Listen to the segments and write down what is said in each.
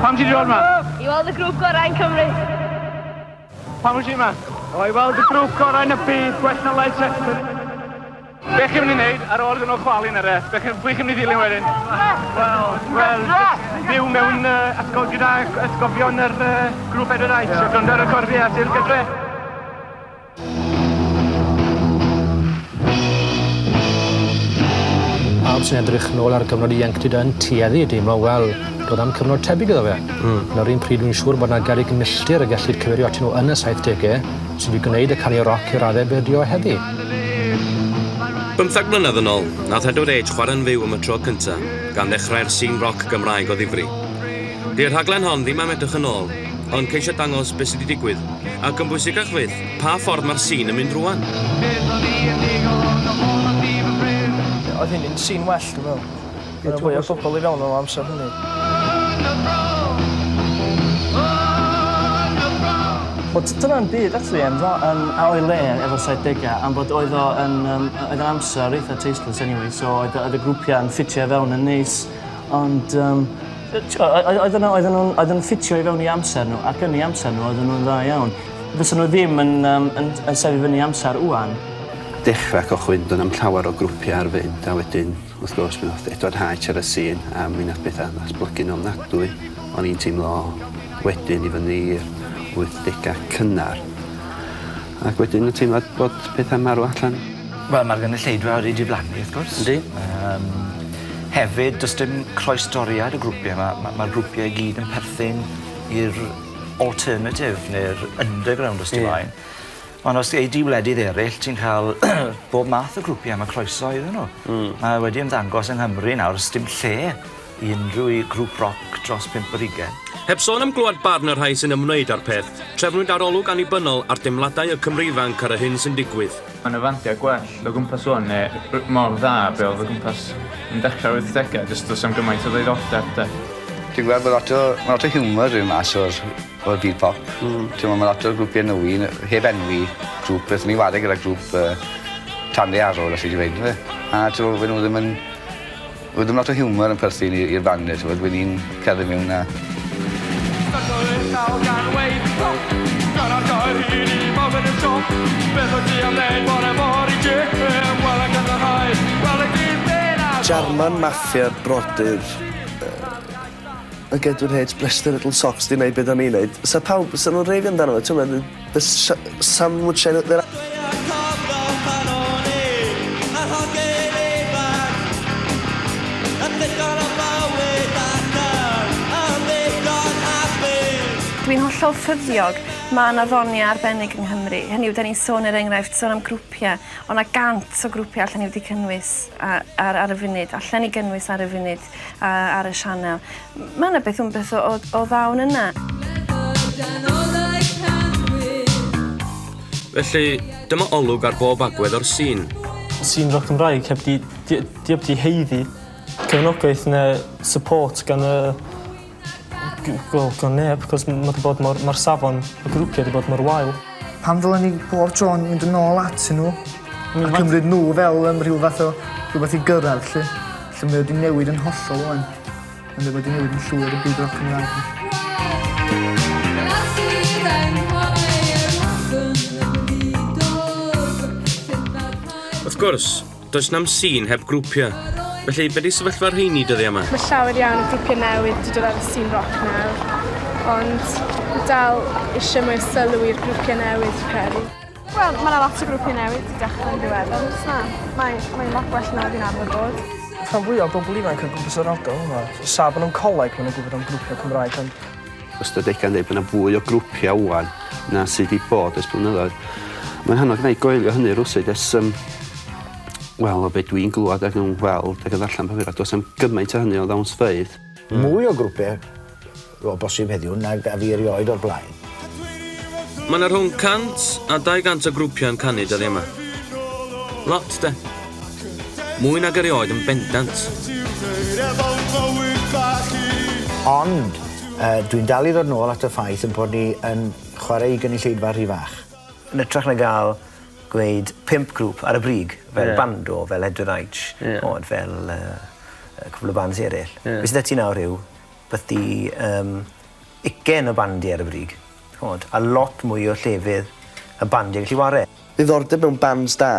Pam ti 'di dod 'ma? I weld y grŵp gorau yn Cymru. Pam wyt ti yma? O, i weld y grŵp gorau yn y byd, gwell na Led Zeppelin. Be chi'n mynd i wneud ar ôl iddyn nhw chwalu na re? Be chi'n, pwy chi'n mynd i ddilyn wedyn? Wel, wel, byw mewn uh, atgo, gyda atgofion yr uh, grŵp Edward Wright, yeah. gwrando ar y corddi a Sul Gydre. Pawb sy'n edrych nôl ar gyfnod ieuenctid yn tueddu i deimlo, wel, doedd 'na'm cyfnod tebyg iddo fe. Hmm. Yn yr un pryd dwi'n siŵr bod 'na gerrig milltir y gellid cyfeirio atyn nhw yn y saithdege sydd wedi gwneud y canu roc i radde be' ydi o heddi. Bymthag mlynedd yn ôl, nath Edward Edge chwarae'n fyw am y tro cynta, gan ddechrau'r sîn roc Gymraeg o ddifri. Di'r rhaglen hon ddim am edrych yn ôl, ond ceisio dangos beth sydd wedi digwydd, ac yn bwysicach fyth, pa ffordd mae'r sîn yn mynd rwan. Oedd hynny'n sîn well, dwi'n meddwl. Oedd 'na fwy o bobl i fewn o amser hynny. Wel dyna'n byd actually yn dda yn a o'i le efo'r saithdegau am bod oedd o yn yym oedd o'n amser eitha tasteless anyway so oedd oedd y grwpiau yn ffitio i fewn yn neis ond yym Oedden nhw, oedden nhw'n, oedden nhw'n ffitio i fewn i amser nhw, ac yn eu amser nhw oedden nhw'n dda iawn. Fysa nhw ddim yn, um, yn, yn sefyll fyny amser ŵan. Dechrau cychwyn, doedd na'm llawer o grwpiau ar fynd, a wedyn, wrth gwrs, mi ddoth Edward H ar y sîn, a mi nath pethau ddatblygu'n ofnadwy. O'n i'n teimlo wedyn i fyny i'r 80au cynnar, ac wedyn y teimlad bod pethau'n marw allan. Wel ma'r gynulleidfa wedi diflannu wrth gwrs. Yndi. Yym hefyd do's dim croestoriad y grwpie 'ma ma' ma'r grwpie i gyd yn perthyn i'r alternative ne'r underground os ti moyn. Ond os ei di wledydd eryll ti'n ca'l bob math o grwpie a ma' croeso iddyn n'w. Hmm. Ma' wedi ymddangos yng Nghymru nawr sdim lle i unrhyw i grŵp roc dros pump ar hugen. Heb sôn am glywed barn y rhai sy'n ymwneud â'r peth, trefnwyd arolwg annibynnol ar deimladau y Cymry ifanc ar y hyn sy'n digwydd. Ma' 'na fandiau gwell o gwmpas ŵan ne' mor dda be' o'dd o gwmpas yn dechra'r wythdege jyst do's na'm gymaint o ddiddordeb 'de? Dwi'n gweld bod lot o ma' lot o hiwmor yn mas o'r o'r byd pop. Hmm. T'mo' ma' lot o'r grwpie newy heb enwi grŵp beth o'n i ware gyda grŵp yy Tanddaearol alli di weud yndyfe? A t'mo' fe nw ddim yn Wel dim lot o hiwmor yn perthyn i- i'r band 'ne t'mod wen ni'n cerdded miwn a... Jarman Mafia brodyr yy ag Edward H bless their little socks 'di neud be' 'dan ni'n neud. Sa pawb sa nw'n reifio amdano fo t'mod the sun would shine up their Dwi'n hollol ffyddiog ma' 'na ddonia arbennig yng Nghymru. Hynny yw 'dan ni'n sôn er enghraifft sôn am grwpia' o' 'na gant o grwpia' allan ni wedi cynnwys a- ar ar y funud allan ni gynnwys ar y funud a ar y sianel. Ma' 'na beth wmbeth o o o ddawn yna. Felly, dyma olwg ar bob agwedd o'r sîn. Sîn roc Cymraeg heb 'di 'di 'di heb 'di haeddu cefnogaeth ne' support gan y g- wel gan neb 'c'os m- ma' 'di bod mor ma'r safon y grwpia 'di bod mor wael. Pam ddylen ni bob tro'n mynd yn ôl atyn nhw a cymryd nhw fel yym rhyw fath o rhywbeth i gyrraedd 'lly. Lle mae o 'di newid yn hollol ŵan. Mae o wedi newid yn llwyr y byd roc Cymraeg. Wrth gwrs, does na'm sîn heb grwpiau. Felly, be di sefyllfa'r rheini dyddiau yma? Mae llawer iawn o grwpiau newydd wedi dod ar y sîn roc nawr, ond dal eisiau mwy o sylw i'r grwpiau newydd, dwi'n credu. Wel, mae 'na lot o grwpiau newydd 'di dechrau yn ddiweddar, yn does 'na? Mae, mae'n lot gwell na oedd hi'n arfer bod. Rhan fwya o bobl ifanc o gwmpas yr ardal yma, sa bo' nw'n coleg ma' nw'n gwybod am grwpia Cymraeg ond... Ystadegau'n deud bod 'na fwy o grwpiau ŵan na sydd 'di bod ers blynyddoedd. Mae'n hynod gneud goelio hynny rywsut ers yym wel o be' dwi'n glwad ac yn weld ac yn ddarllen papura do's na'm gymaint o hynny o ddawnsfeydd. Mwy o grwpie o bosib heddiw nag a fi erioed o'r blaen. Mae 'na rhwng 100 a 200 o grwpiau yn canu dyddiau 'ma. Lot, de. Mwy nag erioed yn bendant. Ond uh, dwi'n dal i ddod nôl at y ffaith yn bod ni yn chwarae i gynulleidfa rhy fach. Yn ytrach na gael gweud pump grŵp ar y brig, fel yeah. Bando, fel Edward Aich, yeah. Mod, fel uh, cwbl o bands eraill. Yeah. Be sydd ti nawr yw byti um, ugain o bandiau ar y brig, ch'mod, a lot mwy o llefydd y bandiau gallu ware. Ddiddordeb mewn bands da,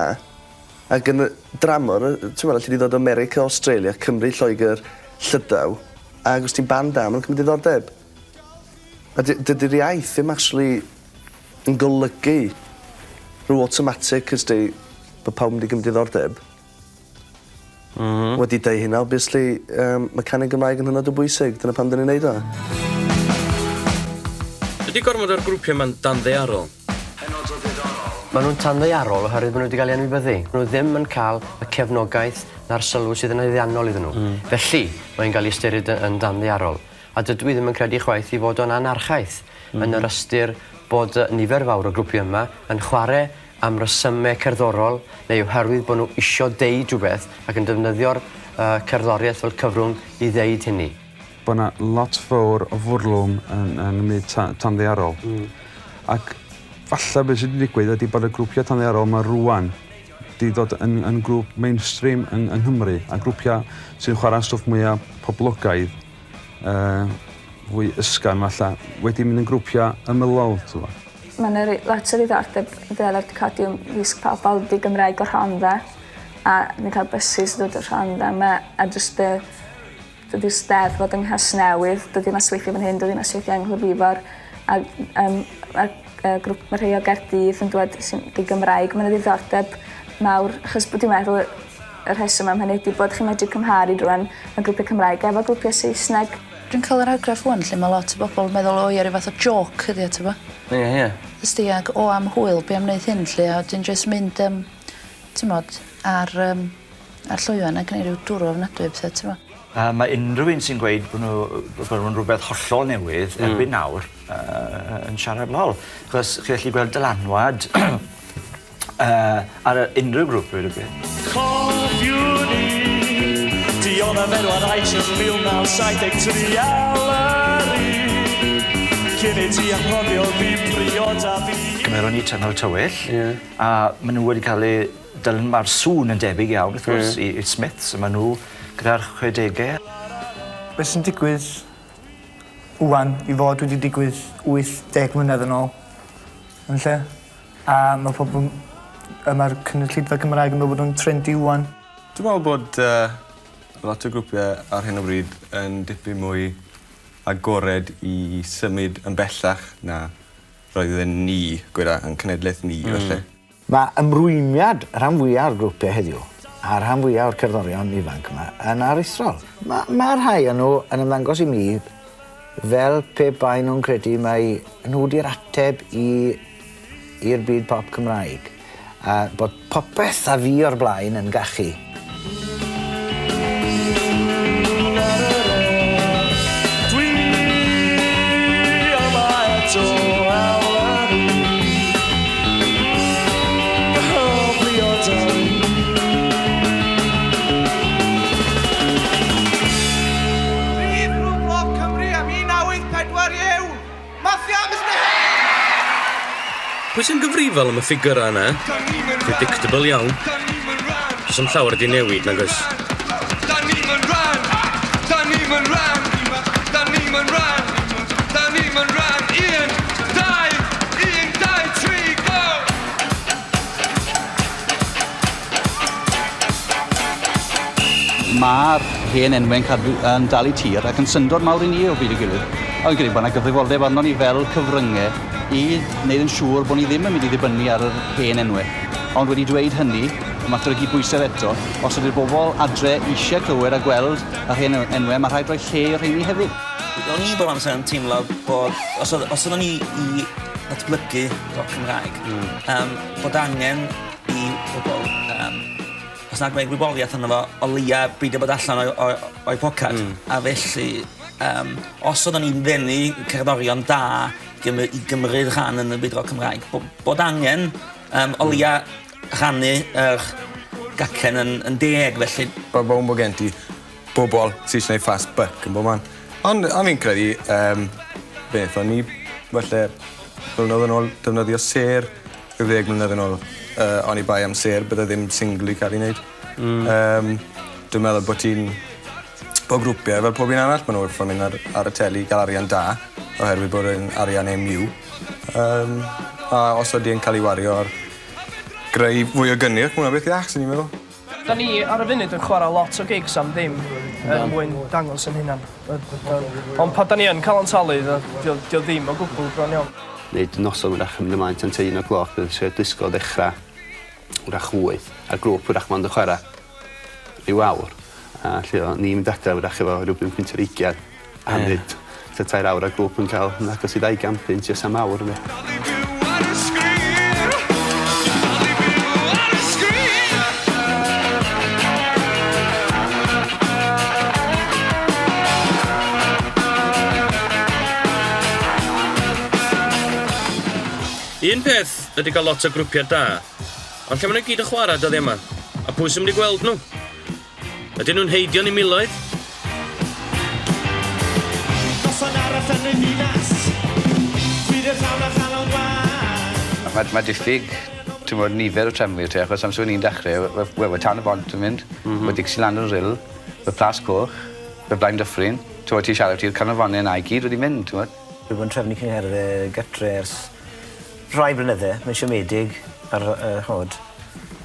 ac yn y dramor, t'mod, alli di ddod o America, Australia, Cymru, Lloegr, Llydaw, ag os ti'n band da, ma' nw'n cymryd diddordeb. A dydi'r iaith ddim actually yn golygu rhyw automatic ysdi bod pawb mynd i gymryd diddordeb. Wedi deud hynna obviously ma' canu Gymraeg yn hynod o bwysig, dyna pam 'dyn ni'n neud o. Ydy gormod o'r grwpiau 'ma'n danddaearol? Maen nhw'n tanddaearol oherwydd maen nhw wedi cael eu anwybyddu. Maen nhw ddim yn cael y cefnogaeth na'r sylw sydd yn haeddiannol iddyn nhw. Felly, mae'n cael ei ystyried yn danddaearol. A dydw i ddim yn credu chwaith ei fod o'n anarchaeth yn yr ystyr bod nifer fawr o grwpiau yma yn chwarae am resymau cerddorol neu oherwydd bod nhw isio deud rhywbeth ac yn defnyddio'r cerddoriaeth fel cyfrwng i ddeud hynny. Bod 'na lot fawr o fwrlwm yn yn y myd tanddaearol. Ac falle be' sy 'di digwydd ydi bod y grwpia' tanddaearol 'ma rŵan 'di dod yn yn grŵp mainstream yng yng Nghymru a grwpia' sy'n chwara stwff mwya poblogaidd yy fwy ysgafn falla wedi mynd yn grwpia' ymylol t'mo'. Ma' 'na lot o ddiddordeb fel ar codi ymysg pobol di-Gymraeg o Rhondda a ni'n cael bysus yn dod o'r Rhondda 'ma a jyst y dydi'r Steddfod yng Nghasnewydd, dydi nosweithie fan hyn, dydi nosweithie yng Nghlwb Ifor a yym ma' yy grŵp ma' rhei o Gaerdydd yn dwad sy'n di-Gymraeg. Ma' 'na ddiddordeb mawr achos bod dwi'n meddwl y rheswm am hynny ydi bod chi'n medru cymharu rŵan y grwpie Cymraeg efo grwpie Saesneg. Dwi'n cael yr argraff ŵan lle ma' lot o bobol yn meddwl o ia ryw fath o jôc ydi o t'bo'? Ie ie. Ysti ag o am hwyl be' am neud hyn 'lly a wedyn jyst mynd yym t'mod ar yym ar llwyfan a gneud ryw dwrw ofnadwy o pethe t'mo'? A ma' unrhyw un sy'n gweud bo' nhw bo' nhw'n rhywbeth hollol newydd erbyn nawr yn siarad lol. Achos chi gallu gweld dylanwad ar unrhyw grŵp dweud y gwir. Cofiwn i Dion a Bedwar Item 1973 Eleri Cyn i ti anghofio fi priod a fi. Cymeron ni Tunnel Tywyll. Ie. A ma' nhw wedi cael eu Dylan, mae'r sŵn yn debyg iawn, wrth gwrs, i i'r Smiths, a maen nhw gyda'r chwedegau. Be sy'n digwydd ŵan i fod wedi digwydd 80 mlynedd yn ôl yn lle. A ma' pobl yn... a ma'r cynulleidfa Gymraeg yn meddwl bod o'n trendy ŵan. Dwi'n meddwl bod yy lot o grwpiau ar hyn o bryd yn dipyn mwy agored i symud yn bellach na roedden ni, gweda, yn cenedlaeth ni falle. Mae ymrwymiad rhan fwya o'r grwpiau heddiw, a rhan fwya o'r cerddorion ifanc yma, yn aruthrol. Mae, mae rhai o nhw yn ymddangos i mi fel pe bai nhw'n credu mai nhw 'di'r ateb i i'r byd pop Cymraeg, a bod popeth a fu o'r blaen yn gachu. Dwi yma eto Eleri O briodol Prif grŵp roc Cymru am 1984 yw Mafia Mister Pwy sy'n gyfrifol am y ffigyrau yna? Predictable iawn. Does 'im llawer 'di newid, nag oes? Mae'r hen enwau'n cadw yn dal eu tir ac yn syndod mawr i ni o bryd i'w gilydd. A fi'n credu bod 'na gyfrifoldeb arnon ni fel cyfryngau i wneud yn siŵr bod ni ddim yn mynd i ddibynnu ar yr hen enwau. Ond wedi dweud hynny, y mater o gydbwysedd eto, os ydy'r bobl adre eisiau clywed a gweld yr hen enwau, mae rhaid rhoi lle i'r rheini hefyd. O'n i bob amser yn teimlo bod os oedd os oeddwn ni i ddatblygu roc Cymraeg, yym bod angen i bobl yym os nag mae gwybodaeth arno fo, o leia beidio bod allan o'i o'i o'i pocad. A felly yym os oedden ni'n ddenu cerddorion da gymy- i gymryd rhan yn y byd roc Cymraeg, bod angen yym o leia rhannu yr gacen yn yn deg felly. Ba- bound bod gen ti bobl sy isie neud fast buck yn bob man. Ond a fi'n credu yym beth o'n i falle blynyddoedd yn ôl defnyddio sêr rhyw ddeg mlynedd yn ôl yy oni bai am sêr bydde ddim single 'di ca'l 'i neud. Hmm. Yym dwi'n meddwl bo' ti'n Bod grwpiau fel pob un arall, maen nhw wrth mynd ar y teli i gael arian da, oherwydd bod yn arian MU. A os ydy e'n cael ei wario ar greu fwy o gynnyrch, ma' hwnna'n beth iach, swn i'n meddwl. Da ni ar y funud yn chwarae lot o gigs am ddim er mwyn dangos yn hunan. Ond pan da ni yn cael yn talu, dio, dio ddim o gwbl bron iawn. Neud noson wrach yn mynd ymlaen tan tua 1 o'r gloch, bydd trio disgo ddechrau wrach 8, a'r grŵp wrach mond yn chwarae ryw awr. A lle o ni'n mynd adra wrach efo ryw 5 pwynt ar 20 a neud tua 3 awr a grŵp yn cael yn agos i 200 punt jyst am awr, ynde. Un peth ydy cael lot o grwpiau da, ond lle maen nhw gyd yn chwarae dyddiau yma? A pwy sy'n mynd i gweld nhw? Ydyn nhw'n heidio ni miloedd? Noson arall yn y ddinas. Gwydr llawn a chalon wan. Mae diffyg, ti'n bod, nifer o trefnwyr te, achos amser ni'n dechrau, wel, we Tan y Bont yn mynd, mm -hmm. Dixieland yn Rhyl, y Plas Coch, y Blaen Dyffryn, ti'n bod, ti'n siarad ti'r canolfannau yna i gyd wedi mynd, ti'n bod. Dwi wedi bod yn trefnu cyngherddau gytre ers rhai blynydde, mae'n siomedig ar chod,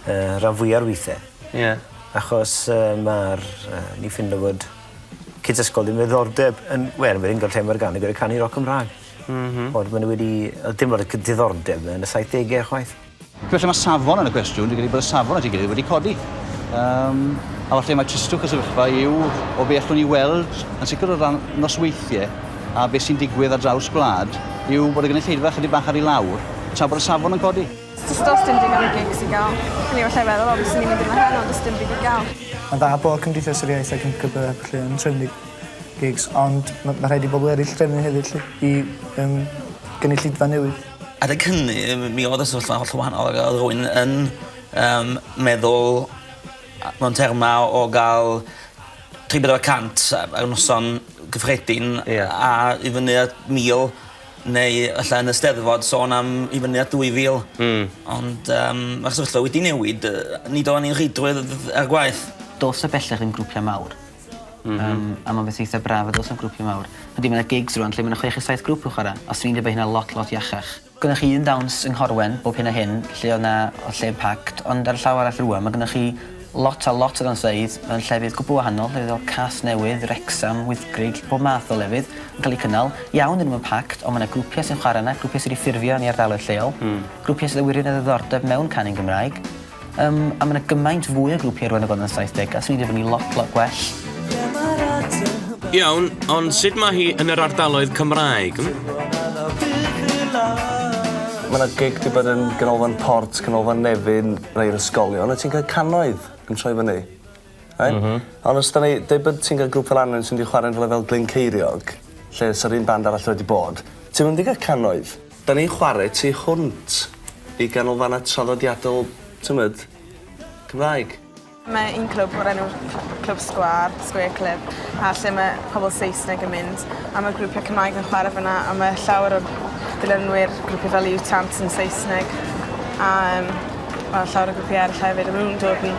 rhan fwyaf o'r weithiau. Achos mae'r, ni ffindo bod kids ysgol ddim ddiddordeb yn, wel, wedyn gael lle Morgannwg gyda canu roc Cymraeg. Ond maen nhw wedi, oedd dim lot o diddordeb yn y 70au chwaith. Felly mae safon yn y cwestiwn, dwi'n credu bod y safon at ei gilydd wedi codi. A falle mae tristwch y sefyllfa yw o be allwn ni weld, yn sicr o ran nosweithiau a beth sy'n digwydd ar draws gwlad, yw bod y gynulleidfa chydig bach ar ei lawr, tra bod y safon yn codi. Just does dim digon o gigs i gael. Hynny yw, allai feddwl, o, byswn ni'n mynd yma heno, ond does dim byd i gael. Mae'n dda bod Cymdeithas yr Iaith ac MCB a felly yn trefnu gigs, ond mae ma rhaid i bobl eraill trefnu hefyd lly, i gynulleidfa newydd. Adeg hynny, mi oedd y sefyllfa holl wahanol ac oedd rhywun yn meddwl mewn termau o gael 3-400 ar noson gyffredin a i fyny at 1,000 neu alla yn y Steddfod sôn am i fyny at 2,000. Ond mae'r sefyllfa wedi newid, nid o'n i'n rheidrwydd ar gwaith. Does 'na bellach ddim grwpiau mawr. A mae'n beth eitha braf a does 'na'm grwpiau mawr. Ydy, mae yna gigs rwan lle mae yna 6 i 7 grŵp yn chwarae, a swn i'n dweud bod hynna lot, lot iachach. Gynnwch chi un dawns yng Nghorwen, bob hyn a hyn, lle oedd na oedd lle packed, ond ar y llaw arall rwan, mae gynnwch chi lot a lot o ddawnsfeydd mewn llefydd gwbl wahanol, llefydd fel Casnewydd, Wrexham, Wyddgrug, bob math o lefydd yn cael eu cynnal. Iawn, dyn nhw'n packed, ond mae yna grwpiau sy'n chwarae yna, grwpiau sydd wedi ffurfio yn ei ardaloedd lleol, grwpiau sydd â wirionedd ddiddordeb mewn canu'n Gymraeg. A mae yna gymaint fwy o grwpiau rwan nag oedd yn y 70au, a swn i'n dweud bod ni lot, lot gwell. Iawn, ond sut mae hi yn yr ardaloedd Cymraeg? Mae yna gig di bod yn ganolfan Port, canolfan Nefyn, rhai o'r ysgolion, a ti'n cael cannoedd yn troi fyny. Right? Ond os da ni, deud bod ti'n cael grŵp fel Anwen sy'n di chwarae'n rhywle fel Glynceiriog, lle sa'r un band arall wedi bod, ti'n mynd i gael cannoedd. Da ni'n chwarae tu hwnt i ganolfannau traddodiadol, ti'n mynd, Cymraeg. Mae un clwb o'r enw Clwb Sgwâr, Square Club, a lle mae pobl Saesneg yn mynd, a mae grwpiau Cymraeg yn chwarae fyna, a mae llawer o dilynwyr grwpiau fel U Tant yn Saesneg, a well, llawer o grwpiau eraill hefyd, a maen nhw'n dod yn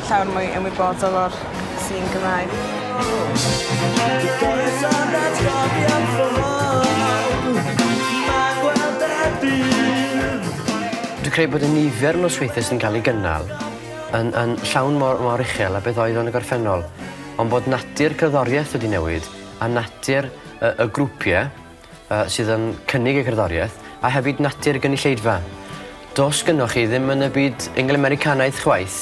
llawer mwy ymwybodol o'r sîn Gymraeg. Does am atgofion ffôl, mae gweld y bydd. Dwi'n credu bod y nifer o nosweithiau sy'n cael ei gynnal yn llawn mor uchel a beth oedd yn y gorffennol. Ond bod natur cerddoriaeth wedi newid a natur y grwpiau sydd yn cynnig y cerddoriaeth a hefyd natur y gynulleidfa. Does gynnoch chi ddim yn y byd Eingl-Americanaidd chwaith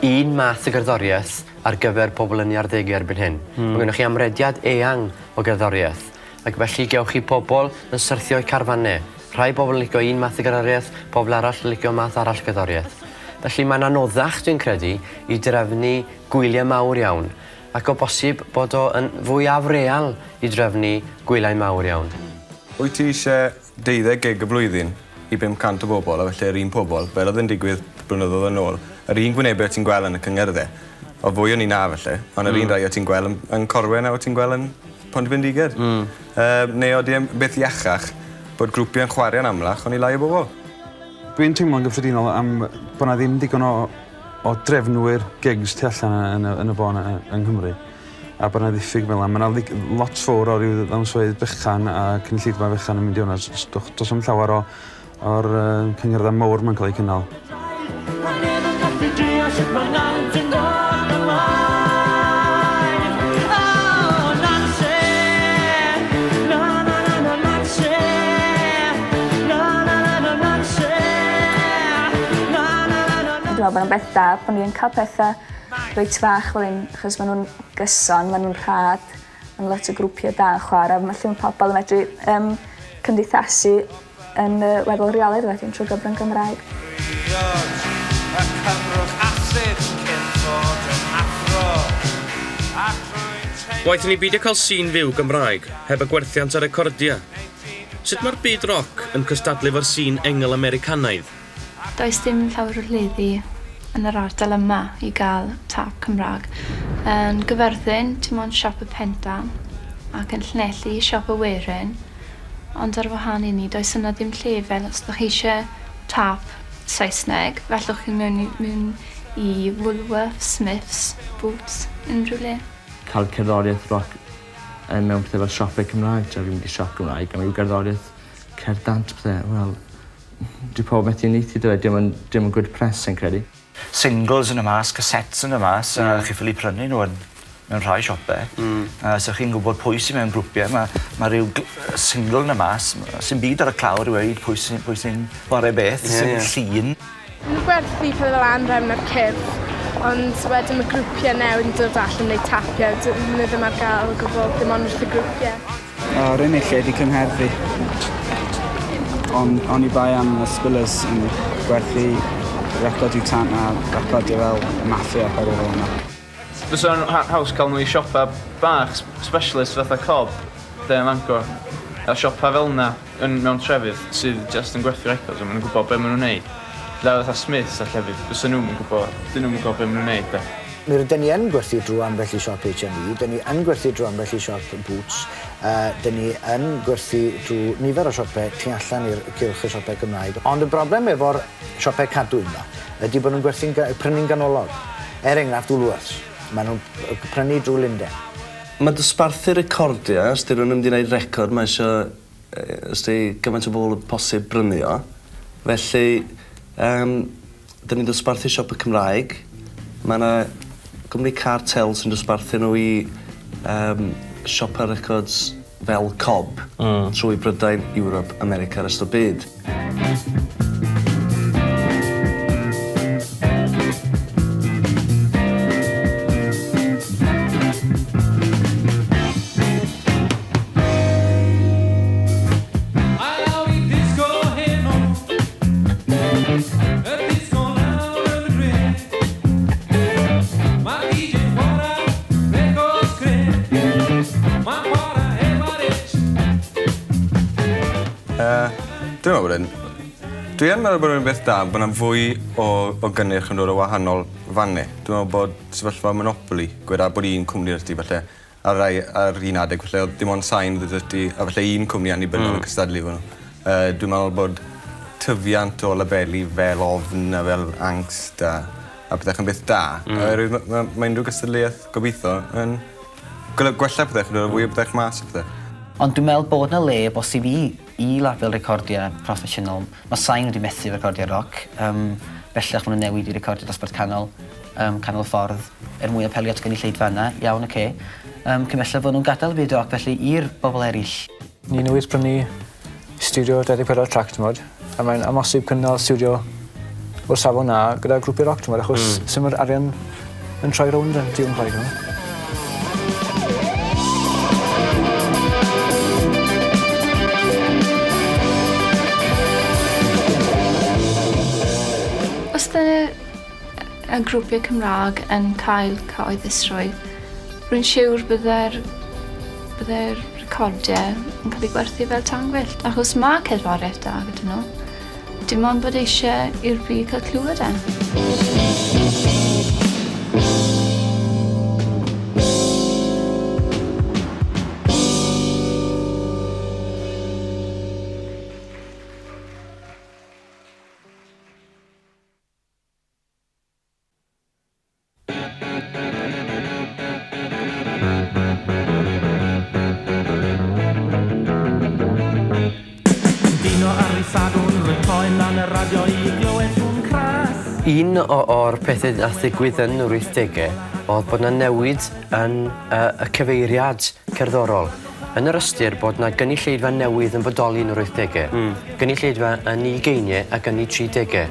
un math o gerddoriaeth ar gyfer pobl yn ei arddegau erbyn hyn. Mae gennych chi amrediad eang o gerddoriaeth ac felly gewch chi pobl yn syrthio i carfannau. Rhai bobl yn licio un math o gerddoriaeth, pobl arall yn licio math arall o gerddoriaeth. Felly mae'n anoddach, dwi'n credu, i drefnu gwyliau mawr iawn ac o bosib bod o yn fwy afreal i drefnu gwyliau mawr iawn. Wyt ti eisiau 12 gig y blwyddyn i 500 o bobl, a felly yr un pobl, fel oedd yn digwydd blynyddoedd yn ôl, yr un gwynebau ti'n gweld yn y cyngyrddau, o fwy o'n i na felly, ond yr un rai o ti'n gweld yn Corwen a o ti'n gweld yn Pontybendiged. Neu oeddi e'n beth iachach bod grwpiau'n chwarae'n amlach, ond i lai o bobl. Dwi'n teimlo'n gyffredinol am bod na ddim digon o drefnwyr gigs tu allan yn y bôn yng Nghymru. A bod 'na ddiffyg fel 'na. Ma' 'na lot fowr o ryw ddawnsfeydd bychan a cynulleidfa fechan yn mynd i hwnna. Do's 'na'm llawer o o'r cyngherddau mowr 'ma'n cael eu cynnal. Dwi'n meddwl bod o'n beth da bod ni'n cael pethau reit fach fel hyn, achos maen nhw'n gyson, maen nhw'n rhad, maen lot o grwpiau da yn chwarae, mae lle mae pobl yn medru cymdeithasu yn weddol reolaidd wedyn trwy gyfrwng Gymraeg. Y cymrwch asid cyn dod yn athro. Waeth i ni beidio cael sîn fyw Gymraeg heb y gwerthiant a recordia. Sut mae'r byd roc yn cystadlu efo'r sîn engl Americanaidd? Does dim llawer o leddi yn yr ardal yma i gael tap Cymraeg. Yn Gyfyrddin, dim ond siop y Pentan, ac yn Llanelli, siop y Werin. Ond ar wahân i ni, does yna ddim lle fel os ydych chi eisiau tap Saesneg, fallwch chi mewn i, mewn i Woolworths, Smiths, Boots, unrhyw le. Cael cerddoriaeth roc mewn pethau fel siopau Cymraeg, tra fi'n mynd i siop Gymraeg, a mae yw gerddoriaeth cerddant pethau, wel, dwi pob methu uniaethu 'da fe, dim yn, dim yn good press yn credu. Singles yn y mas, cassettes yn y mas, a chi ffili prynu nhw yn mewn rhai siopau. A so chi'n gwybod pwy sy'n mewn grwpiau, mae rhyw single yn y mas, sy'n byd ar y clawr i weud pwy sy'n chwarae beth, sy'n llun. Mae'n gwerthu pethau fel Anrefn a'r Cyrff, ond wedyn mae grwpiau newydd yn dod allan yn gwneud tapiau, maen nhw ddim ar gael o gwbl, dim ond wrth y grwpiau. O'r unig lle di cyngherdd fi. Ond oni bai am y Spillers yn gwerthu recordiau Tant a recordiau fel Maffia a pethau fel yna. Fysa'n haws cael nhw i siopa bach specialist fatha Cob, de ym Mangor. A siopa fel yna yn mewn trefydd sydd just yn gwerthu records a maen nhw'n gwybod be maen nhw'n neud. Le fatha Smiths a llefydd, fysa nhw'n gwybod, dyn nhw'n gwybod be maen nhw'n neud de. Mi rydyn ni yn gwerthu drwy ambell i siop H&M, dyn ni yn gwerthu drwy ambell i siop Boots, dyn ni yn gwerthu drwy nifer o siopau tu allan i'r cylch y siopau Cymraeg. Ond y broblem efo'r siopau cadwyn yma ydy bod nhw'n gwerthu'n prynu'n ganolog. Er enghraifft Woolworths, maen nhw'n prynu drwy Lundain. Mae dosbarthu recordiau, os di rhywun yn mynd i wneud record, mae eisiau, os di gymaint o bobl posib brynu o. Felly, dyn ni'n dosbarthu siop y Cymraeg. Mae yna gwmni Cartel sy'n dosbarthu nhw i siopa records fel Cob trwy Brydain, Ewrop, America a'r rest o'r byd. A lawr i disgo heno. Y disgo lawr yn y dre. Mae'r DJ chwarae records cre. Mae'n chwarae Edward H. Dwi'n meddwl bod e'n... Dwi yn meddwl bod e'n beth da bod yna fwy o gynnyrch yn dod o wahanol fannau. Dwi'n meddwl bod sefyllfa monopoli, gweda bod un cwmni ar ti falle, ar un adeg falle oedd dim ond Sain oedd 'da ti, a falle un cwmni annibynnol yn cystadlu efo nhw. Dwi'n meddwl bod tyfiant o labeli fel Ofn a fel Ankst a pethau yn beth da. Oherwydd ma' unrhyw gystadleuaeth gobeithio yn gwella pethau, yn dod â fwy o bethau mas a pethau. Ond dwi'n meddwl bod 'na le bosib i label recordiau proffesiynol. Mae Sain wedi methu recordiau roc. Bellach maen nhw'n newid i recordio dosbarth canol, canol ffordd, er mwy apelio at gynulleidfa yna. Iawn, oce. Cymhellaf fod nhw'n gadael y byd roc felly i'r bobl eraill. Ni newydd prynu studio 24 track, ti'n, a mae'n amhosib cynnal studio o'r safon na gyda grwpiau roc, ti'n, achos sy'n yr arian yn troi rownd yn diwn gwaith, ti'n. Os dyna y grwpiau Cymraeg yn cael cyhoeddusrwydd, rwy'n siŵr bydde'r recordiau yn cael eu gwerthu fel tân gwyllt, achos mae cerddoriaeth da gyda nhw. Dim ond bod eisiau i'r byd cael clywed e. Un o'r pethau nath ddigwydd yn yr 80au oedd bod 'na newid yn y cyfeiriad cerddorol. Yn yr ystyr bod 'na gynulleidfa newydd yn bodoli yn yr 80au. Gynulleidfa yn 'u ugeiniau ac yn 'u tridegau.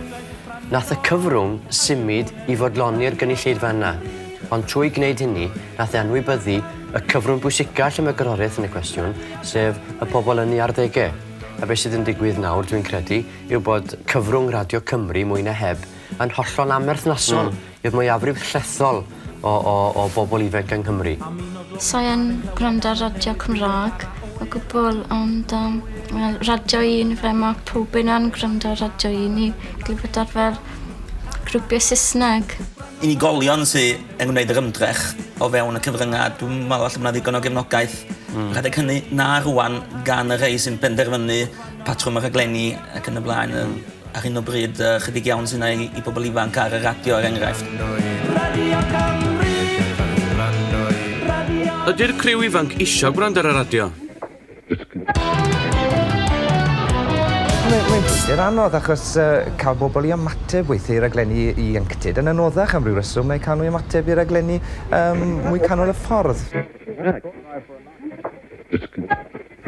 Nath y cyfrwng symud i fodloni'r gynulleidfa yna. Ond trwy gneud hynny, nath e anwybyddu y cyfrwng bwysica lle mae gerddoriaeth yn y cwestiwn, sef y pobl yn 'u arddege. A be sydd yn digwydd nawr, dwi'n credu, yw bod cyfrwng Radio Cymru, mwy na heb, yn hollol amherthnasol i'r mwyafrif llethol o o o bobl ifanc yng Nghymru. Sa i yn gwrando ar radio Cymra'g o gwbwl ond yym wel Radio Un fe ma' powb yna'n gwrando ar Radio Un i glywed ar fel grwpie Sysneg. Unigolion sy yn gwneud yr ymdrech o fewn y cyfryngau, dwi'm yn meddwl falle bo' 'na ddigon o gefnogaeth rhedeg hynny na rŵan gan y rhei sy'n penderfynu patrwm y rhaglenni ac yn y blaen yym ar hyn o bryd yy chydig iawn sy 'na i i bobol ifanc ar y radio er enghraifft. Ydy'r criw ifanc isio gwrando ar y radio? Mae'n mae'n brwydr anodd achos yy cael bobl i ymateb weithiau i raglenni ieuenctid yn anoddach am ryw reswm na'u cael nhw i ymateb i raglenni yym mwy canol y ffordd.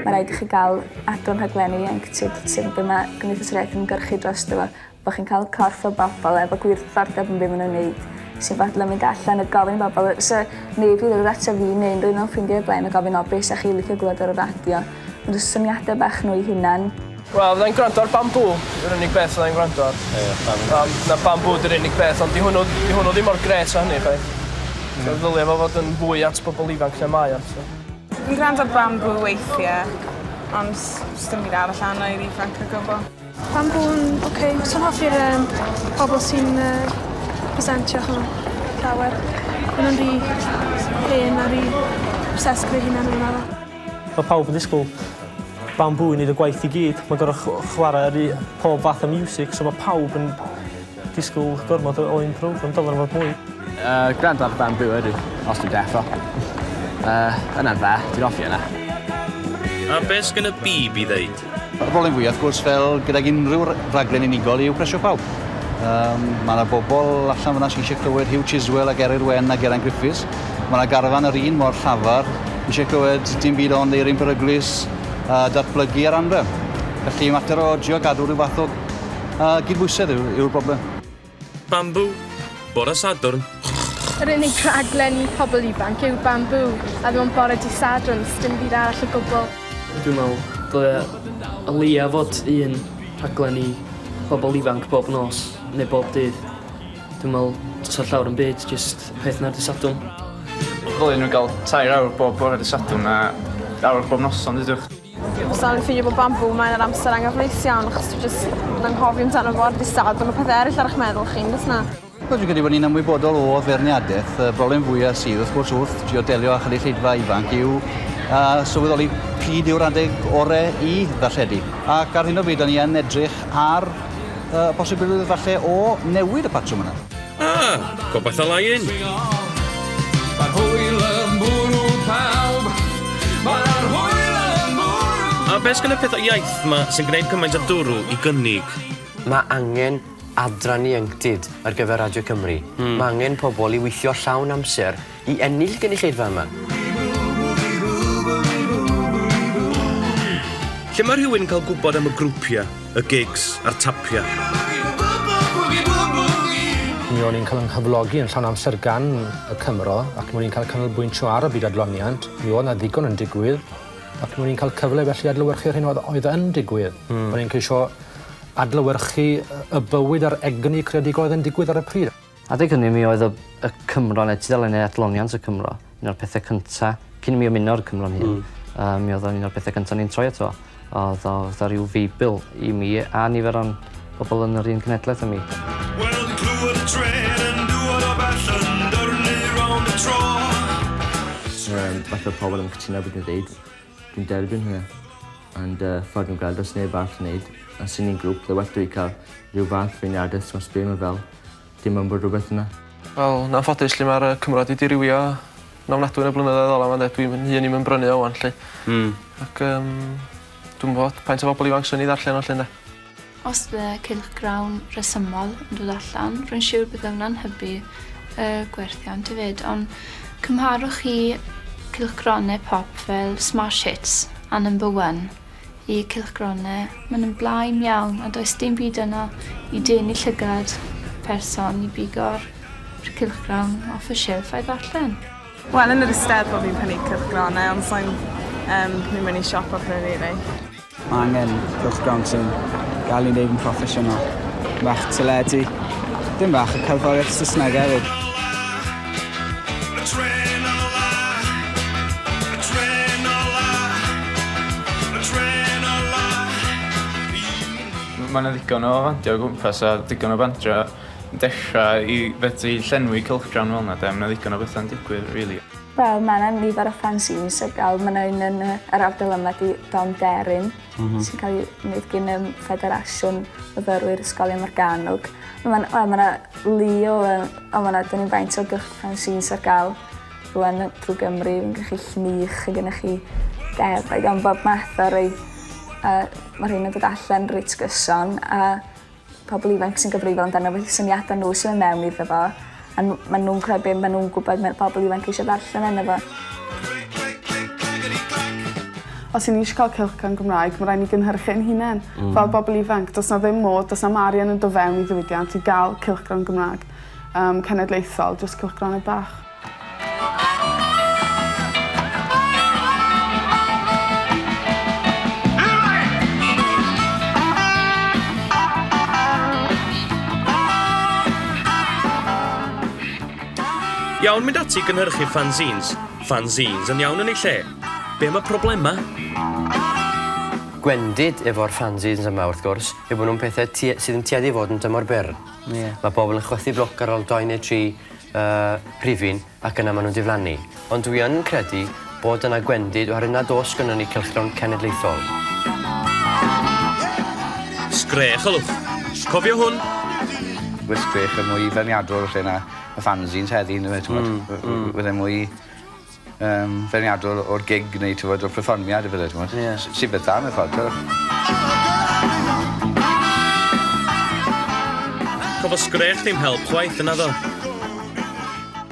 Mae rhaid i chi gael adran rhaglenni ieuenctid sydd be mae Cymdeithas yr Iaith yn ymgyrchu drosto fo, bod chi'n cael corff o bobl efo gwir ddiddordeb yn be maen nhw'n neud, sy'n fodlon mynd allan a gofyn i bobl, so neb 'di dod ata fi neu unrhyw un o'n ffrindiau o'r blaen a gofyn o be 'sa chi licio glywed ar y radio, ond jyst syniadau bach nhw eu hunan. Wel fyddai'n gwrando ar Bamboo yw'r unig beth fyddai'n gwrando ar. Ie, Bamboo. Na Bamboo 'di'r unig beth ond 'di hwnnw 'di hwnnw ddim mor grêt â hynny chwaith. So ddylia fo fod yn fwy at bobl ifanc na mae o so. Dwi'n gwrando ar Bamboo weithie, ond sdim byd arall arna i'r ifanc o gwbwl. Bamboo'n oce. So'n hoffi'r yym pobol sy'n yy presentio hwn llawer. Ma' nw'n rhy hen a rhy obsessed gyda'i hunan o'n i'n meddwl. Ma' pawb yn disgwl Bamboo i neud y gwaith i gyd. Ma'n gor'o' chware yr u- pob fath o miwsig so ma' pawb yn disgwl gormod o o un program dylwn fod mwy. Yy gwrando ar Bamboo ydw, os dwi'n deffro. Yy, yna'n dda, dwi'n hoffi yna. A be sgen y Bib i ddeud? Y broblem fwya wrth gwrs fel gydag unrhyw raglen unigol yw plesio pawb. Yym ma' 'na bobol allan fyna sy isie clywed Huw Chiswell ag Eryr Wen a Geraint Griffiths. Ma' 'na garfan yr un mor llafar isie clywed dim byd ond Eirin Peryglus a Datblygu ar Anrefn. Felly mater o drio gadw rhyw fath o gydbwysedd yw, yw'r broblem. Bamboo, bore Sadwrn. Yr unig rhaglen i pobl ifanc yw Bamboo, a ddim ond bore dydd Sadwrn, sdim byd arall o gwbl. Dwi'n meddwl dyle o leia fod un rhaglen i bobl ifanc bob nos, neu bob dydd. Dwi'n meddwl does 'na llawer yn byd, jyst y peth 'na ar dydd Sadwrn. Ddylen nhw gael 3 awr bob bore dydd Sadwrn a awr bob noson dudwch. Bysa i'n ffeindio bod bambŵ mae'n yr amser anghyfleus iawn achos dwi jyst yn anghofio amdano fo ar ddydd Sadwrn ma' pethe eryll ar 'ych meddwl chi on'd o's 'na? Wel dwi'n credu bod ni'n ymwybodol o feirniadaeth. Y broblem fwya sydd wrth gwrs wrth drio delio â chynulleidfa ifanc yw uh, sylweddoli pryd yw'r adeg ore i ddarlledu. Ac ar hyn o bryd, da ni yn edrych ar y posibilrwydd falle o newid y patrwm yna. Ah, gobaith a lai un. Mae'r hwyl yn bwrw pawb. Mae'r hwyl yn bwrw A be sgen y pethau iaith 'ma sy'n gwneud cymaint o dwrw i gynnig? Mae angen adran ieuenctid ar gyfer Radio Cymru. Mae angen pobl i weithio llawn amser i ennill gynulleidfa yma. Lle mae rhywun yn cael gwybod am y grwpiau, y gigs a'r tapiau? Mi o'n i'n cael 'y nghyflogi yn llawn amser gan y Cymro ac mi o'n i'n cael canolbwyntio ar y byd adloniant. Mi oedd 'na ddigon yn digwydd ac mi o'n i'n cael cyfle felly i adlewyrchu'r hyn oedd oedd yn digwydd. O'n i'n ceisio adlewyrchu y bywyd a'r egni creadigol oedd yn digwydd ar y pryd. Adeg hynny mi oedd y y Cymro neu tudalennau adloniant y Cymro, un o'r pethe cynta, cyn i mi ymuno â'r Cymro'n hun, mi oedd o'n un o'r pethe cynta o'n i'n troi ato fo. O'dd o fatha ryw feibl i mi a nifer o'n bobl yn yr un cenhedlaeth â mi. Wel dwi'n clywed y trên yn dŵad o bell yn dyrnu rownd y tro. Yym falle pobl yn cytuno beth dwi'n ddeud. Dwi'n derbyn hynna. Ond yy ffordd dwi'n gweld does neb arall yn neud. Os 'yn ni'n grŵp bydde well 'da fi ca'l rhyw fath feirniadaeth t'mo' sbio arno fel dim ond bod rhywbeth yna. Wel yn anffodus 'lly ma'r yy Cymro 'di dirywio yn ofnadwy yn y blynyddoedd ola 'ma ynde? Dwi'm 'yn hun i'm yn brynu o 'wan 'lly. Hmm. Ac yym dwi'm yn gwbod faint o bobol ifanc sy'n 'i ddarllen o 'lly ynde? Os bydde cylchgrawn rhesymol yn dod allan, rwy'n siwr bydde hwnna'n hybu y gwerthiant hefyd, ond cymharwch chi cylchgronau pop fel Smash Hits a Number One i cylchgronau, maen nhw'n blaen iawn a does dim byd yno i denu llygad person i bigo'r cylchgrawn off y silff a'i ddarllen. Wel, yn yr Eisteddfod fi'n prynu cylchgronau, ond sai'n um, mynd mewn i siop a prynu rei. Mae angen cylchgrawn sy'n gael ei wneud yn proffesiynol. Bach teledu, dim bach o cerddoriaeth Saesneg hefyd. Mae yna ddigon o fandiau o gwmpas a digon o bandiau yn dechrau i fedru llenwi cylchgrawn fel yna de. Mae yna ddigon o bethau'n digwydd, really. Wel, mae yna nifer o fanzines ar gael. Mae yna un yn yr ardal yma di Don Deryn, sy'n cael ei wneud gan um, Ffederasiwn Myfyrwyr Ysgolion Morgannwg. Mae yna well, ma lu o, o mae yna, dyn ni'n faint o gylch fanzines ar gael rwan drwy Gymru. Mae gennych chi llnych, mae gennych chi defaid, ond bob math o rei. A mae rhain yn dod allan reit gyson a pobl ifanc sy'n gyfrifol amdano felly syniadau nhw sy'n mynd mewn iddo fo a maen nhw'n creu be maen nhw'n gwybod mae pobl ifanc eisiau ddarllen yno fo. Os 'yn ni eisiau cael cylchgrawn Gymraeg, mae rhaid ni gynhyrchu ein hunain. Fel bobl ifanc. Does 'na ddim modd, does 'na'm arian yn dod fewn i ddiwydiant i gael cylchgrawn Gymraeg um, cenedlaethol, jyst cylchgronau bach. Iawn mynd ati i gynhyrchu fanzines. Fanzines yn iawn yn ei lle. Be am y problemau? Gwendid efo'r fanzines yma wrth gwrs yw bod nhw'n pethau sydd yn tueddu i fod yn dymor byr. Yeah. Mae pobl yn chwythu bloc ar ôl dou neu tri uh, rhifyn ac yna maen nhw'n diflannu. Ond dwi yn credu bod yna gwendid oherwydd nad oes gynnon ni cylchgrawn cenedlaethol. Sgrech olwch. Cofio hwn? Mae sgrech yn mwy feirniadol lle na y fanzines heddi, yndyfe, t'mod? Fydde mwy um, feirniadol o'r gig neu t'mod o'r perfformiad a pethe t'mod? Ie. Sy'n beth dda mewn ffordd t'wel'? Cafodd Sgrech ddim help chwaith yn naddo?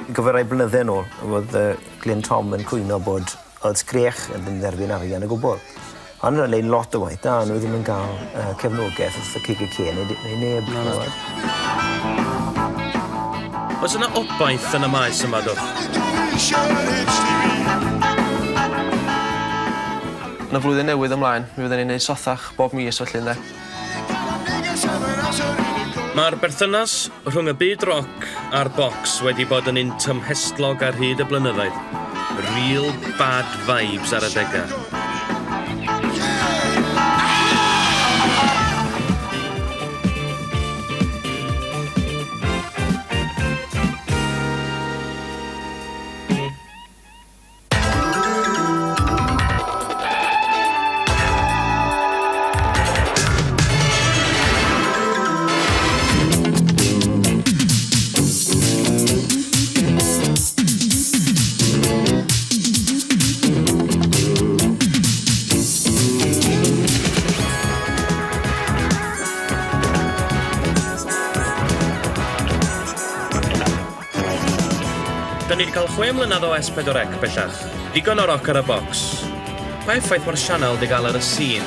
Fi'n cofio rai blynydde nôl o'dd yy Glyn Tom yn cwyno bod o'dd Sgrech yn ddim dderbyn arian o gwbwl. O'n nw'n neud lot o waith da on' n'w ddim yn ga'l yy cefnogeth wrth y KKK neu di- neu neb. Na na. Oes yna obaith yn y maes yma dwch? Yn y flwyddyn newydd ymlaen, mi fydden ni'n neud sothach bob mis felly ynde? Mae'r berthynas rhwng y byd roc a'r bocs wedi bod yn un tymhestlog ar hyd y blynyddoedd. Real bad vibes ar adegau. Da ni wedi cael chwe mlynedd o S4C bellach. Digon o roc ar y bocs. Pa effaith mae'r sianel 'di gael ar y sîn?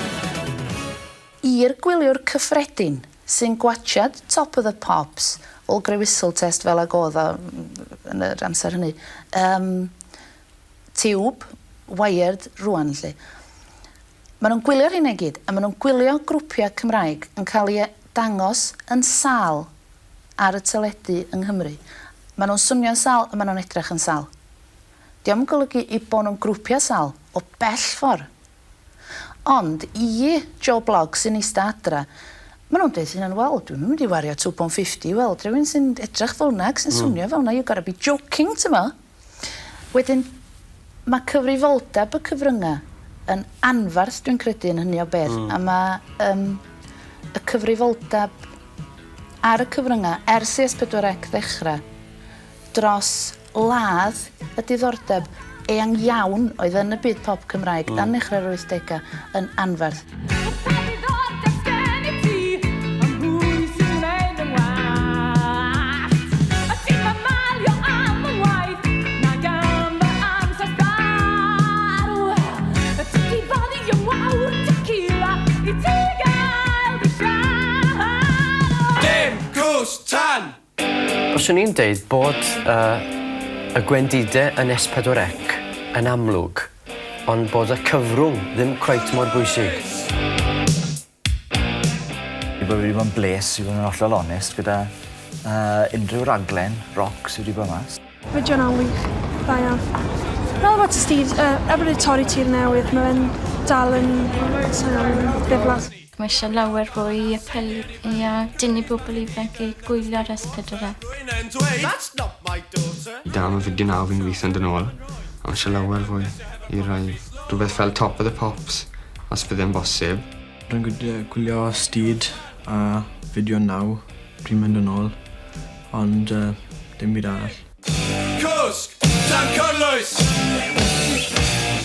I'r gwyliwr cyffredin sy'n gwatsiad Top of the Pops, Old Grey Whistle Test fel ag o'dd o yn yr amser hynny, yym tiwb, wired rŵan 'lly. Ma' nhw'n gwylio rheina i gyd a ma' nhw'n gwylio grwpia' Cymraeg yn cael eu dangos yn sâl ar y teledu yng Nghymru. Ma' nhw'n swnio'n sâl a ma' nhw'n edrych yn sâl. Dio'm yn golygu eu bo' nhw'n grwpia' sâl o bell ffor'. Ond i Joe Bloggs sy'n ista adra, ma' nhw'n deud 'u hunan, wel, dwi'm yn mynd i wario £2.50 i weld rhywun sy'n edrych fel 'na ac sy'n swnio fel 'na, you've gotta be joking, t'mo'? Wedyn, ma' cyfrifoldeb y cyfrynga' yn anfarth dwi'n credu yn hynny o beth, a ma' yym y cyfrifoldeb ar y cyfryngau ers i S4C ddechrau dros ladd y diddordeb eang iawn oedd yn y byd pop Cymraeg yn nechrau'r wythdegau yn anferth. Fyswn i'n deud bod uh, y gwendidau yn S4C yn amlwg, ond bod y cyfrwng ddim cweit mor bwysig. Fi bod wedi bod yn bles, i fod yn hollol onest, gyda unrhyw raglen roc sydd wedi bod mas. Fideo 'na'n wych. Da iawn. Meddwl about Steve, er bod e 'di torri tir newydd, mae fe'n dal yn swnio'n ddiflas. Mae eisiau lawer fwy i apelio i a denu bobl ifanc i gwylio'r S4C. Dal ma' fideo 'na fi'n gweithio'n dod nôl a ma' isie lawer fwy i roi rhywbeth fel Top of the Pops os bydde'n bosib. Rwy'n gwylio Steed a Fideo Naw pryd mae'n dod nôl ond dim byd arall. Cwsg tan cynnwys!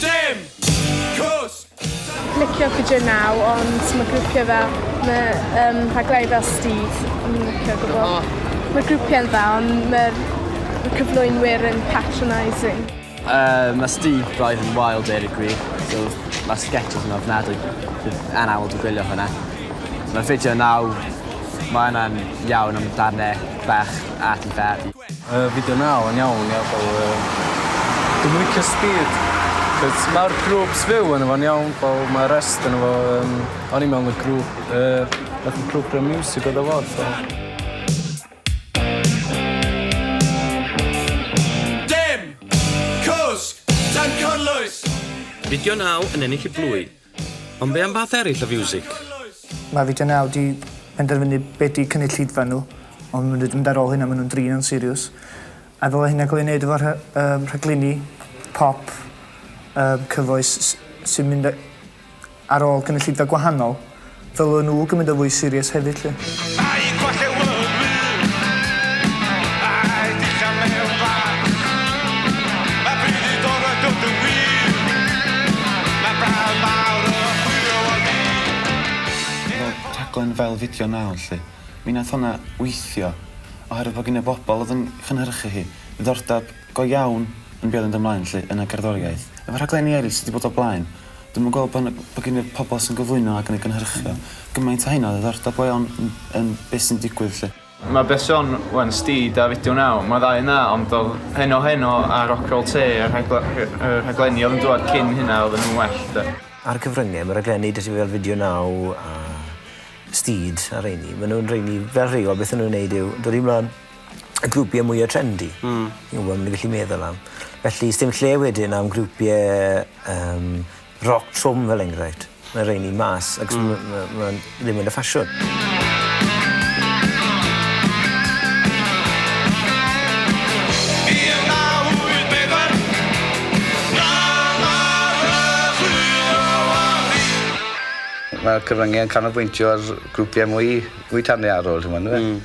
Dim cwsg! Licio Fideo Naw ond mae grwpiau fel mae um, rhaglenni fel Steed yn licio gwbl. Mae grwpiau'n dda ond mae'r cyflwynwyr yn patronising. Mae Steed braidd yn wild deud y gwir, so mae'r sketches yn ofnadwy. Dwi'n anaml dwi'n gwylio hwnna. Mae Fideo Naw, mae hwnna'n iawn am darnau bach arty farty. Fideo Naw yn iawn ia fel yy dwi'm yn licio Steed 'cos ma'r grŵps fyw yno fo'n iawn fel ma' rest yno fo yym o'n i mewn y grŵp yy fatha grŵp y miwsig oedd o fod so. Dim cwsg tan cynnwys! Fideo Naw yn ennill y blwy. Ond be am fath eraill o fiwsig? Mae Fideo Naw 'di penderfynu be' 'di cynulleidfa nhw, ond ma' nhw 'di mynd ar ôl hynna, ma' nhw'n drin o'n serious. A ddyle hynna cael ei wneud efo rha- yym rhaglenni pop yym cyfoes sy'n mynd ar ôl cynulleidfa gwahanol, ddylen nhw gymryd o fwy serious hefyd 'lly. A'i gwallt e rhaglen fel Fideo Naw 'lly, mi nath honna weithio oherwydd bod gin y bobl oedd yn chynhyrchu hi ddiddordeb go iawn yn be oedd yn dod ymlaen 'lly yn y gerddoriaeth. Efo rhaglenni eraill sy 'di bod o blaen, dwi'm yn gweld bo' 'na bo' gin y pobl sy'n gyflwyno ac yn y gynhyrchu gymaint o heina o ddiddordeb go iawn yn yn be sy'n digwydd 'lly. Mae be son wan Steed a Fideo Naw, mae ddau yna ond oedd Heno Heno a Rock Roll Te a'r rhaglenni oedd yn dŵad cyn hynna oedden nhw'n well de. Ar y cyfryngau, mae rhaglenni 'da ti fel Fideo Naw a Steed a rheini, maen nhw'n rheini fel rheol beth o'n nhw'n neud yw dod i mlaen y grwpiau mwyaf trendy. Ti'n gwybod, maen nhw'n gallu meddwl am. Felly, sdim lle wedyn am grwpiau um, rock trwm fel enghraifft. Mae rheini mas, ac mm. ma, ma, ma ddim yn y ffasiwn. Mae'r cyfryngau yn canolbwyntio ar grwpiau mwy, mwy tanddaearol, ti'n gwybod, mm.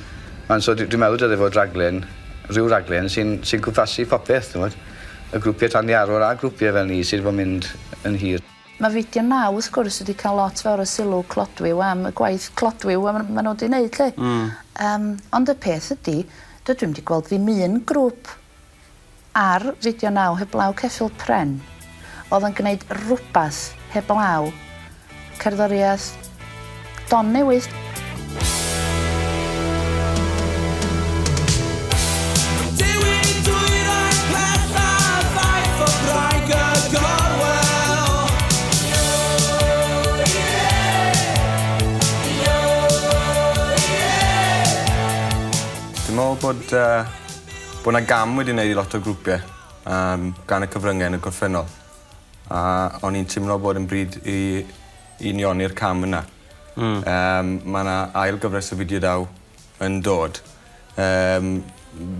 Ond so dwi'n meddwl dyle fod raglen, rhyw raglen sy'n sy cwmpasu popeth, ti'n gwybod. Y grwpiau tanddaearol a grwpiau fel ni sydd wedi bod yn mynd yn hir. Mae Fideo Naw wrth gwrs wedi cael lot fawr o sylw clodwiw am y gwaith clodwiw a ma' nhw wedi wneud 'lly. Mm. Yym ond y peth ydi dydw i'm 'di gweld ddim un grŵp ar Fideo Naw heblaw Ceffyl Pren oedd yn gwneud rwbath heblaw cerddoriaeth don newydd. Dwi'n meddwl bod uh, bod 'na gam wedi wneud i lot o grwpiau um, gan y cyfryngau yn y gorffennol. A o'n i'n teimlo bod yn bryd i unioni'r cam yna. Mm. Um, mae yna ail gyfres o fideo daw yn dod. Um,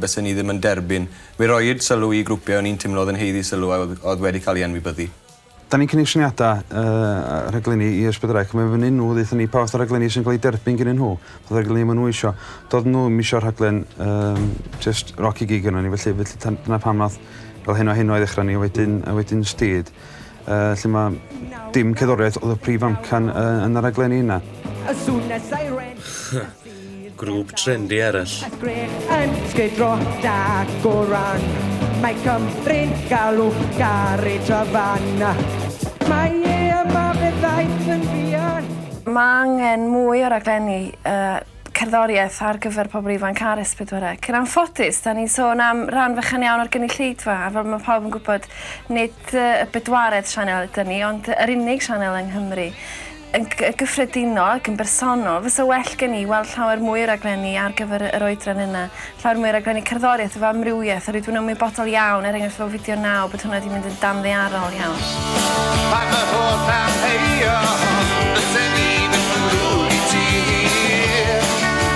bysen ni ddim yn derbyn. Mi roed sylw i grwpiau o'n i'n teimlo oedd yn haeddu sylw a oedd wedi cael ei enwybyddu. Da ni'n cynnig syniadau uh, rhaglenni i S4C, mae fyny nhw ddeithon ni pa fath o raglenni sy'n cael ei derbyn gyda nhw, pa fath o raglenni maen nhw isio. Doedd nhw ddim isio rhaglen um, just rock i gig yno ni, felly, felly dyna pam nath fel heno heno i ddechrau ni, a wedyn, a wedyn Steed, uh, lle mae dim cerddoriaeth oedd y prif amcan uh, yn y raglenni yna. Grŵp trendy arall. Yn sgydro da goran. Mae Cymru'n galw garu Trafana. Mae e yma fe ddaeth yn fuan. Mae angen mwy o raglenni uh, cerddoriaeth ar gyfer pobl ifanc ar S4C. Yn anffodus, da ni'n sôn am ran fechan iawn o'r gynulleidfa, a fel mae pawb yn gwybod, nid y bedwaredd sianel ydyn ni, ond yr unig sianel yng Nghymru. Yn gyffredinol ac yn bersonol, fysa well gen i weld llawer mwy o raglenni ar gyfer yr oedran yna. Llawer mwy o raglenni cerddoriaeth efo amrywiaeth, oherwydd dwi'n ymwybodol iawn, er enghraifft efo Fideo Naw, bod hwnna wedi mynd yn danddaearol iawn. Pan fy holl amheuon, bysen i byth yn ddrwg i ti.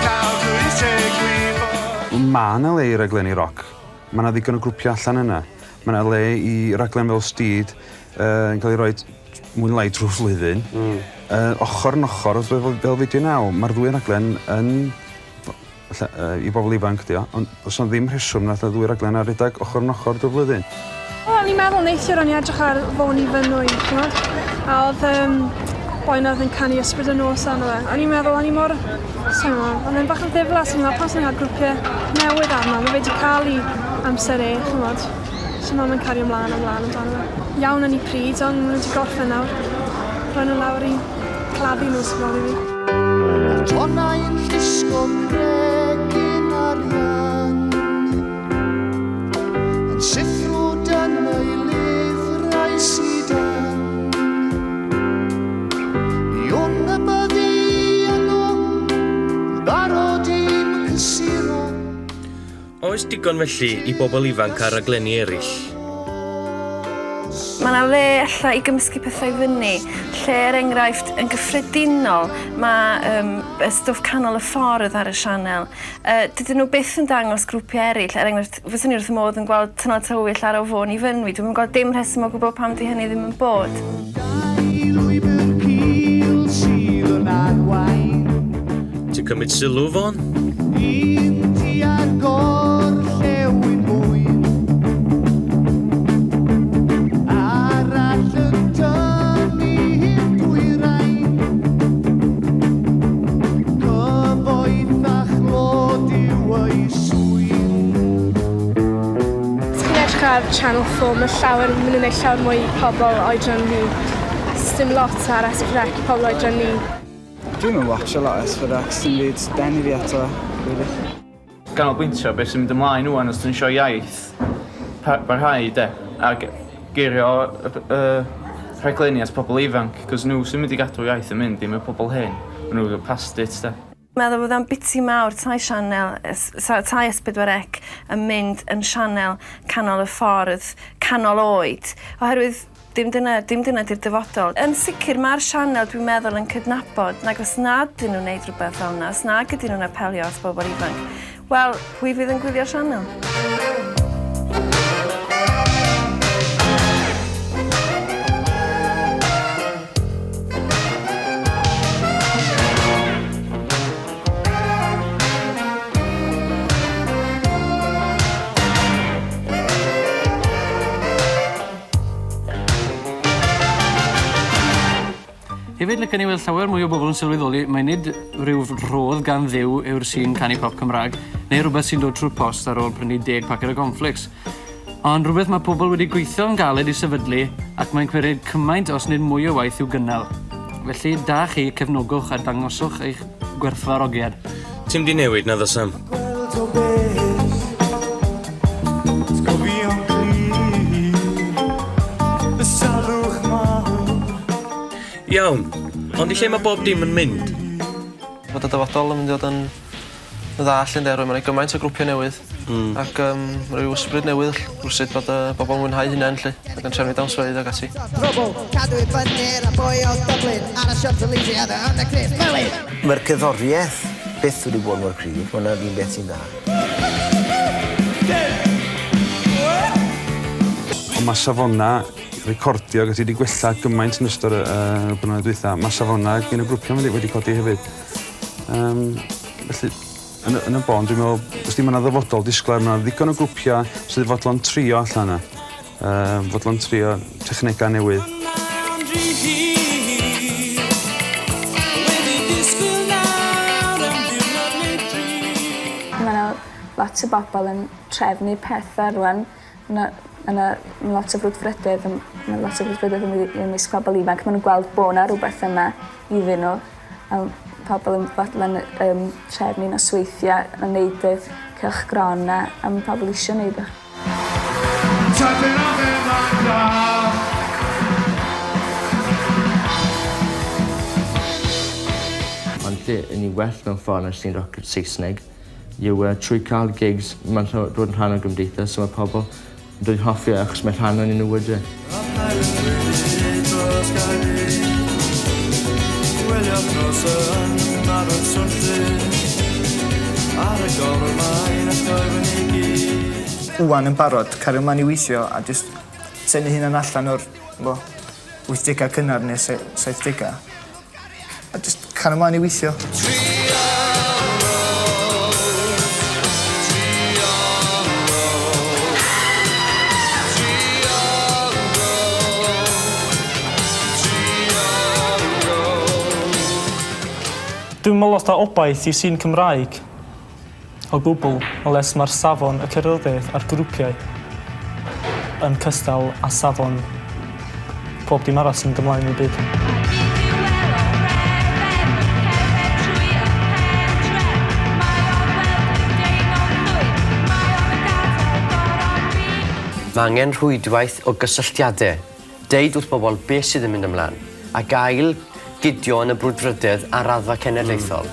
Nawr dwi eisiau gwybod. Ma' 'na le i raglenni roc. Ma' 'na ddigon o grwpia allan yna. Ma' 'na le i raglen fel Steed yy yn ca'l 'i roid mwy neu lai trw'r flwyddyn. Hmm. Ochr yn ochr wrth fel fel Fideo Naw ma'r ddwy raglen yn falle i bobol ifanc 'di o ond do's 'na ddim rheswm nath y ddwy raglen 'na redag ochor yn ochor drw'r flwyddyn. Wel o'n i'n meddwl neithiwr o'n i edrych ar Fôn i Fynwy ch'mod? A odd yym boi 'na o'dd yn canu Ysbryd y Nos arno fe. O'n i'n meddwl o'n i mor sai'n gwbo o'dd e'n bach yn ddiflas o'n i'n me'wl pam sa ni'n ca'l grwpie newydd arno ma' fe 'di ca'l 'i amser e ch'mod? So ma' fe'n cario mlan a mlan amdano fe. Iawn yn 'u pryd ond ma' nw 'di gorffen nawr. Rhoi nw lawr i claddu nw sy'n ôl i fi. Tonnau'n llusgo cregyn arian Yn siffrwd yn ei lyfrau sidan Mi wn y byddi yno Yn barod i'm cysuro. Oes digon felly i bobl ifanc ar raglenni eraill? Mae 'na le ella i gymysgu pethau i fyny, lle er enghraifft yn gyffredinol mae yym y stwff canol y ffordd ar y sianel. Yy dydyn nhw byth yn dangos grwpiau eraill, er enghraifft fyswn i wrth fy modd yn gweld Tynal Tywyll ar O Fôn i Fynwy, dwi'm yn gweld dim rheswm o gwbl pam 'di hynny ddim yn bod. Dau lwybr cul sydd yn arwain. Ti'n cymryd sylw, Fôn? Un tua'r gorllewin mwyn, arall yn tynnu i'r dwyrain. Cyfoeth a chlod yw ei swyn. Os chi'n edrych ar Channel 4 ma' llawer ma' nw'n neud llawer mwy i pobol oedran fi. Sdim lot ar S4C i pobol oedran ni. Dwi'm yn watsio lot o S4C, sdim byd denu fi ato rili. Ganolbwyntio ar be' sy'n mynd ymlaen ŵan os 'dyn ni isio iaith parhau 'de ag geirio y y rhaglenni at pobol ifanc 'c'os n'w sy'n mynd i gadw iaith yn mynd dim y pobol hen. Ma' n'w past it 'de? Meddwl bod o'n biti mawr tai sianel tai S4C yn mynd yn sianel canol y ffordd, canol oed, oherwydd Dim dyna, dim dyna 'di'r dyfodol. Yn sicr ma'r sianel dwi'n meddwl yn cydnabod nag os nad 'dyn nhw'n neud rhywbeth fel 'na, os nag ydyn nhw'n apelio at bobl ifanc, wel, pwy fydd yn gwylio'r sianel? Hefyd licen i weld llawer mwy o bobl yn sylweddoli mai nid rhyw rhodd gan Dduw yw'r sîn canu pop Cymraeg, neu rhywbeth sy'n dod trwy'r post ar ôl prynu deg paced o cornflakes. Ond rhywbeth mae pobl wedi gweithio yn galed i sefydlu ac mae'n cymryd cymaint os nid mwy o waith i'w gynnal. Felly, da chi, cefnogwch a dangoswch eich gwerthfawrogiad. Ti'm 'di newid naddo Sam? Gweld o bell Atgofion clir Y salwch mawr Iawn, ond i lle mae bob dim yn mynd? Bod y dyfodol yn mynd i fod yn dda 'lly ynde oherwydd ma' 'na gymaint o grwpia newydd. Hmm. Ac yym ma' ryw ysbryd newydd rwsut bod y bobol yn mwynhau hunain 'lly ac yn trefnu dawnsfeydd ag ati. Trwbwl, cadw i fyny a boi o Dublin ar y Champs-Elysees a the Chris Melyn. Mae'r cerddoriaeth byth wedi bod mor cryf, ma' hwnna'n un beth sy'n dda. Ond ma' safona recordio ag ati 'di gwella gymaint yn ystod y yy blynyddoedd dwytha. Ma' safona gin y grwpia' wedi wedi codi hefyd. Yym felly yn y yn y bôn dwi'n me'wl wsdi ma' 'na ddyfodol disglair ma' 'na ddigon o grwpia' sydd fodlon trio allan 'na. Yym fodlon trio technega newydd. Ma' 'na lot o bobol yn trefnu petha rŵan. Ma' 'na ma' 'na ma' lot o frwdfrydedd yn ma' lot o frwdfrydedd ymwy- ymysg pobol ifanc ma' nw'n gweld bo' 'na rwbeth yna iddyn n'w. A pobl yn fodlon um, trefnu nosweithiau a wneud y cylchgronau a mae pobl eisiau wneud o. Ond lle 'yn ni well mewn ffordd na sy'n roc Saesneg yw yy trwy ca'l gigs ma'n rho- dod yn rhan o'r gymdeithas so ma' pobol yn dod i hoffi e achos mae rhan o'nyn nw ydyw e? Ŵan yn barod, cario mlaen i weithio a jyst tynnu hunan allan o'r, bo, wythdega cynnar ne' se- saithdega. A jyst cario mlaen i weithio. Dwi'm me'wl lot o obaith i sîn Cymraeg o gwbwl unless ma'r safon y cerddoriaeth a'r grwpiau yn cystal â safon pob dim arall sy'n mynd ymlaen yn y byd. Mae angen rhwydwaith o gysylltiadau. Deud wrth bobl beth sydd yn mynd ymlaen, a gael gydio yn y brwdfrydedd ar raddfa cenedlaethol.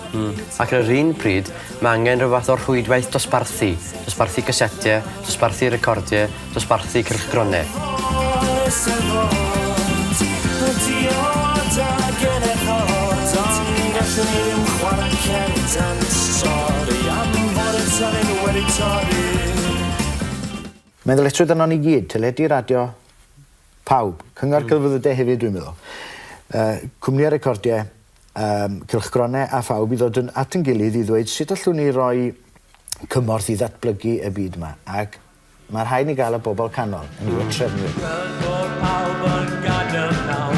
Ac ar yr un pryd, mae angen rhyw fath o rhwydwaith dosbarthu, dosbarthu casetiau, dosbarthu recordiau, dosbarthu cylchgronau. Mae'n ddyletswydd arnon ni gyd, teledu, radio, pawb. Cyngor Celfyddydau hefyd dwi'n meddwl. Yy cwmnïau recordiau, yym cylchgronau a phawb i ddod yn at ein gilydd i ddweud sut allwn ni roi cymorth i ddatblygu y byd 'ma ac ma' rhaid ni gael y bobl canol, yn y trefnwyr. Gweld bod pawb yn gadael nawr,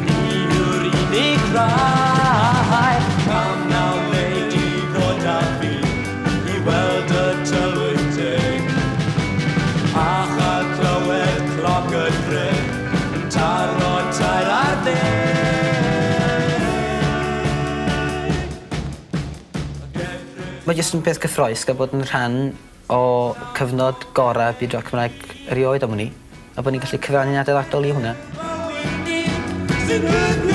ni yw'r unig rai. Pam na wnei di ddod â fi i weld y tylwyth teg, a chael clywed cloc y dre yn taro 13? Mae jyst yn peth cyffrous gael bod yn rhan o cyfnod gorau byd roc Cymraeg erioed am wn i, a bod ni'n gallu cyfrannu'n adeiladol i hwnna. Sy'n